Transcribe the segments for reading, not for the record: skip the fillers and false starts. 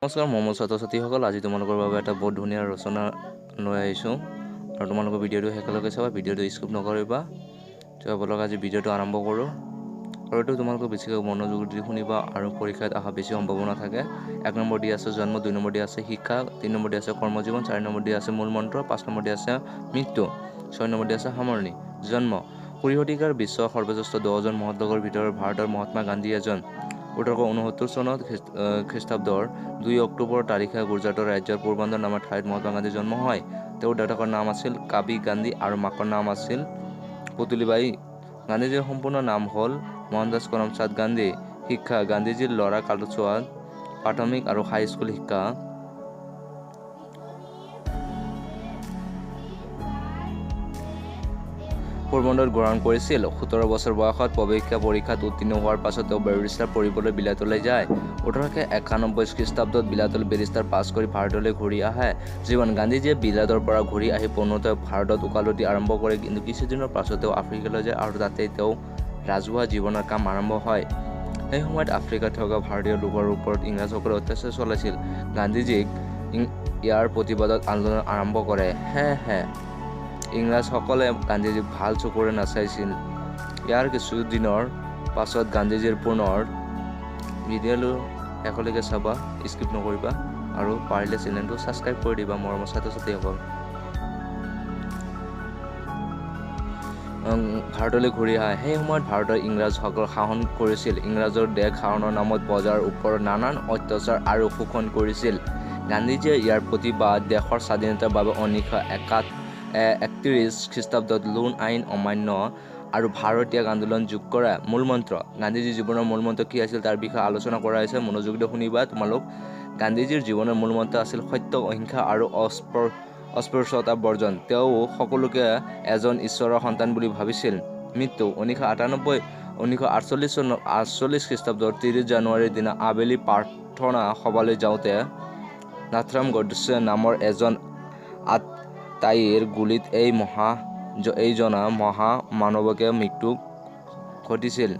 নমস্কাৰ মৰমৰ ছাত্ৰ ছাত্ৰীসকল, আজি তোমালোকৰ বাবে এটা বহুত ধুনীয়া ৰচনা লৈ আহিছোঁ আৰু তোমালোকৰ ভিডিঅ'টো শেষলৈকে চাবা, ভিডিঅ'টো স্কিপ নকৰিবা। তো ব'লক আজি ভিডিঅ'টো আৰম্ভ কৰোঁ। আৰু এইটো তোমালোকে বেছিকৈ মনোযোগ দি শুনিবা আৰু পৰীক্ষাত অহা বেছি সম্ভাৱনা থাকে। 1 নম্বৰ দি আছে জন্ম, 2 নম্বৰ দি আছে শিক্ষা, 3 নম্বৰ দি আছে কৰ্মজীৱন, 4 নম্বৰ দি আছে মূল মন্ত্ৰ, 5 নম্বৰ দি আছে মৃত্যু, 6 নম্বৰ দি আছে সামৰণি। জন্ম 20 শতিকাৰ বিশ্বৰ সৰ্বশ্ৰেষ্ঠ 10জন মহৎ লোকৰ ভিতৰত ভাৰতৰ মহাত্মা গান্ধী এজন। 1869 চনত খ্ৰীষ্টাব্দৰ 2 অক্টোবৰ তাৰিখে গুজৰাটৰ ৰাজ্যৰ পোৰবন্দৰ নামৰ ঠাইত মহাত্মা গান্ধীৰ জন্ম হয়। তেওঁৰ দেউতাকৰ নাম আছিল কাবি গান্ধী আৰু মাকৰ নাম আছিল পুতলীবাই। গান্ধীজীৰ সম্পূৰ্ণ নাম হ'ল মোহনদাস কৰমচাঁদ গান্ধী। শিক্ষা গান্ধীজীৰ ল'ৰা কালছোৱাত প্ৰাথমিক আৰু হাইস্কুল শিক্ষা পোৰবন্দৰত গ্ৰহণ কৰিছিল। 17 বছৰ বয়সত প্ৰৱেশিকা পৰীক্ষাত উত্তীৰ্ণ হোৱাৰ পাছত তেওঁ বেৰিষ্টাৰ পঢ়িবলৈ বিলাতলৈ যায়। 1891 খ্ৰীষ্টাব্দত বিলাতলৈ বেৰিষ্টাৰ পাছ কৰি ভাৰতলৈ ঘূৰি আহে। জীৱন গান্ধীজীয়ে বিলাতৰ পৰা ঘূৰি আহি পোনতে ভাৰতত ওকালতি আৰম্ভ কৰে, কিন্তু কিছুদিনৰ পাছত তেওঁ আফ্ৰিকালৈ যায় আৰু তাতেই তেওঁ ৰাজহুৱা জীৱনৰ কাম আৰম্ভ হয়। সেই সময়ত আফ্ৰিকাত থকা ভাৰতীয় লোকৰ ওপৰত ইংৰাজসকলে অত্যাচাৰ চলাইছিল। গান্ধীজীক ইয়াৰ প্ৰতিবাদত আন্দোলন আৰম্ভ কৰে। সেয়েহে ইংৰাজসকলে গান্ধীজীক ভাল চকুৰে নাচাইছিল। ইয়াৰ কিছুদিনৰ পাছত গান্ধীজীৰ পুনৰ ভিডিঅ'টো শেষলৈকে চাবা, স্কিপ নকৰিবা আৰু পাৰিলে চেনেলটো ছাবস্ক্ৰাইব কৰি দিবা মৰমৰ ছাত্ৰ ছাত্ৰীসকল। ভাৰতলৈ ঘূৰি আহে। সেই সময়ত ভাৰতৰ ইংৰাজসকল শাসন কৰিছিল। ইংৰাজৰ দেশ শাসনৰ নামত প্ৰজাৰ ওপৰত নানান অত্যাচাৰ আৰু শোষণ কৰিছিল। গান্ধীজীয়ে ইয়াৰ প্ৰতিবাদ দেশৰ স্বাধীনতাৰ বাবে 1931 খ্ৰীষ্টাব্দত লোন আইন অমান্য আৰু ভাৰত ত্যাগ আন্দোলন যোগ কৰা। মূল মন্ত্ৰ গান্ধীজীৰ জীৱনৰ মূল মন্ত্ৰ কি আছিল তাৰ বিষয়ে আলোচনা কৰা হৈছে, মনোযোগ দি শুনিবা তোমালোক। গান্ধীজীৰ জীৱনৰ মূল মন্ত্ৰ আছিল সত্য, অহিংসা আৰু অস্পৃশ্যতা বৰ্জন। তেওঁ সকলোকে এজন ঈশ্বৰৰ সন্তান বুলি ভাবিছিল। মৃত্যু 1948 খ্ৰীষ্টাব্দৰ 30 জানুৱাৰীৰ দিনা আবেলি প্ৰাৰ্থনা সভালৈ যাওঁতে নাথৰাম গডছে নামৰ এজন আতাইৰ গুলীত এইজনা মহামানৱকে মৃত্যু ঘটিছিল।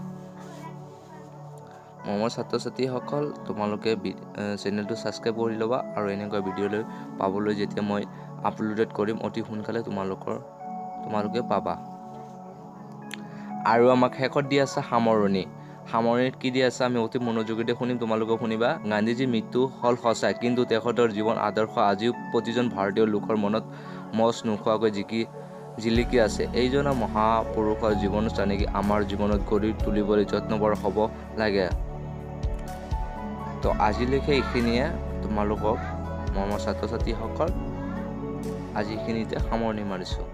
মৰমৰ ছাত্ৰ ছাত্ৰীসকল, তোমালোকে চেনেলটো ছাবস্ক্ৰাইব কৰি ল'বা আৰু এনেকুৱা ভিডিঅ'লৈ পাবলৈ যেতিয়া মই আপলোডেড কৰিম অতি সোনকালে তোমালোকে পাবা। আৰু আমাক শেষত দি আছে সামৰণি। সামৰণিত কি দি আছে আমি অতি মনোযোগেৰে শুনিম, তোমালোকেও শুনিবা। গান্ধীজীৰ মৃত্যু হ'ল সঁচা, কিন্তু তেখেতৰ জীৱন আদৰ্শ আজিও প্ৰতিজন ভাৰতীয় লোকৰ মনত মচ নোখোৱাকৈ জিলিকি আছে। এইজনা মহাপুৰুষৰ জীৱন চানেকি আমাৰ জীৱনত গঢ়ি তুলিবলৈ যত্নপৰ হ'ব লাগে। তো আজিলৈকে এইখিনিয়ে তোমালোকক মৰমৰ ছাত্ৰ ছাত্ৰীসকল, আজি এইখিনিতে সামৰণি মাৰিছোঁ।